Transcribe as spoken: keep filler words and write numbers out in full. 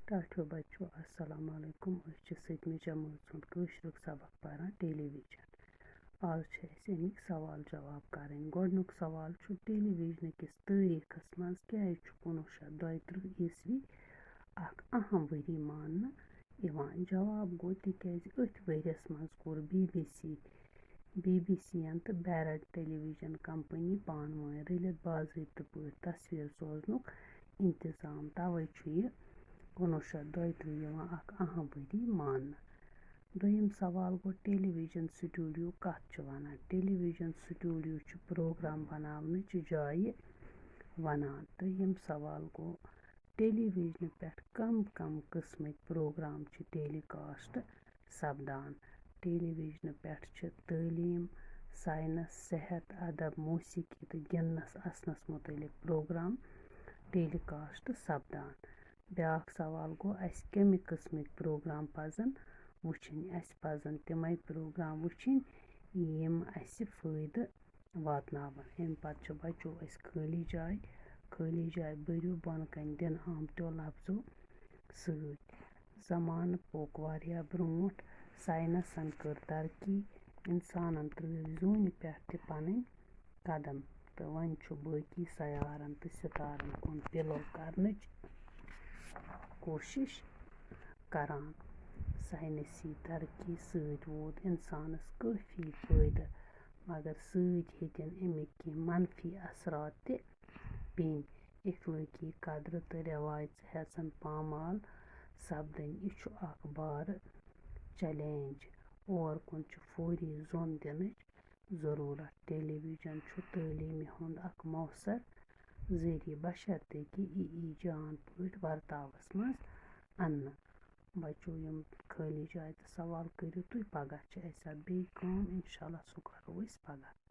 ٹاٹھیو بچو، السلام علیکم۔ أسۍ چھِ سٔتمہِ جمٲژ ہُنٛد کٲشرُک سبق پران ٹیلی ویژن۔ آز چھِ اَسہِ اَمِکۍ سوال جواب کرٕنۍ۔ گۄڈٕنیُک سوال چھُ، ٹیلی ویژنہٕ کِس تٲریٖخس منٛز کیٛازِ چھُ کُنوُہ شیٚتھ دۄیہِ ترٕٛہ عیسوی اکھ اہم ؤری ماننہٕ یِوان؟ جواب گوٚو، تِکیٛازِ أتھۍ ؤرِیَس منٛز کوٚر B B C, B B C یَن تہٕ بیرٹ ٹیلی ویژن کمپنی پانہٕ وٲنۍ رٔلِتھ باضٲبطہٕ پٲٹھۍ تصویر سوزنُک انتظام۔ توے چھُ یہِ کُنوُہ شیٚتھ دۄیہِ ترٕٛہ یِوان اکھ اہم ؤری ماننہٕ۔ دوٚیِم سوال گوٚو، ٹیلی ویژن سٹوڈیو کتھ چھِ ونان؟ ٹیلی ویژن سٹوڈیو چھُ پروگرام بناونٕچ جایہِ ونان۔ ترٛیٚیِم سوال گوٚو، ٹیلی ویژنہٕ پٮ۪ٹھ کم کم قٕسمٕکۍ پروگرام چھِ ٹیلی کاسٹ سپدان؟ ٹیلی ویژنہٕ پٮ۪ٹھ چھِ تعلیٖم، ساینس، صحت، ادب، موسیقی تہٕ گِنٛدنس اسنس متعلق پروگرام ٹیلی کاسٹ سپدان۔ بیٛاکھ سوال گوٚو، اسہِ کمہِ قٕسمٕکۍ پروگرام پزن وٕچھِنۍ؟ اسہِ پزن تِمے پروگرام وٕچھِنۍ، یِم اسہِ فٲیدٕ واتناوَن۔ اَمہِ پَتہٕ چھِ بَچو أسۍ خٲلی جاے، خٲلی جاے بٔرِو بۄنہٕ کَنہِ دِنہٕ آمتیو لفظو سۭتۍ۔ زمانہٕ پوٚک واریاہ برٛونٛٹھ، ساینَسَن کٔر ترقی، اِنسانَن ترٛٲوۍ زوٗنہِ پٮ۪ٹھ تہِ پَنٕنۍ قدم، تہٕ وۄنۍ چھُ باقی سیارَن تہٕ سِتارَن کُن پِلو کرنٕچ کوٗشِش کران۔ ساینسی ترقی سۭتۍ ووت اِنسانَس کٲفی فٲیدٕ، مگر سۭتۍ ہیٚتِن اَمِکۍ کینٛہہ منفی اثرات تہِ پیٚنۍ۔ اخلٲقی قدرٕ تہٕ رٮ۪وایژٕ ہٮ۪ژن پامال سپدٕنۍ۔ یہِ چھُ اکھ بارٕ چیلنج۔ اور کُن چھُ فوری زوٚن دِنٕچ ضروٗرت۔ ٹیلی ویژن چھُ تعلیٖمہِ ہُنٛد اکھ مؤثر ذٔریعہٕ، بشرطیکہِ یہِ یی جان پٲٹھۍ ورتاوس منٛز اننہٕ۔ بچو، یِم خٲلی جایہِ تہٕ سوال کٔرِو تُہۍ۔ پگاہ چھِ اَسہِ اَتھ بیٚیہِ کٲم، اِنشاء اللہ سُہ کرو أسۍ پگاہ۔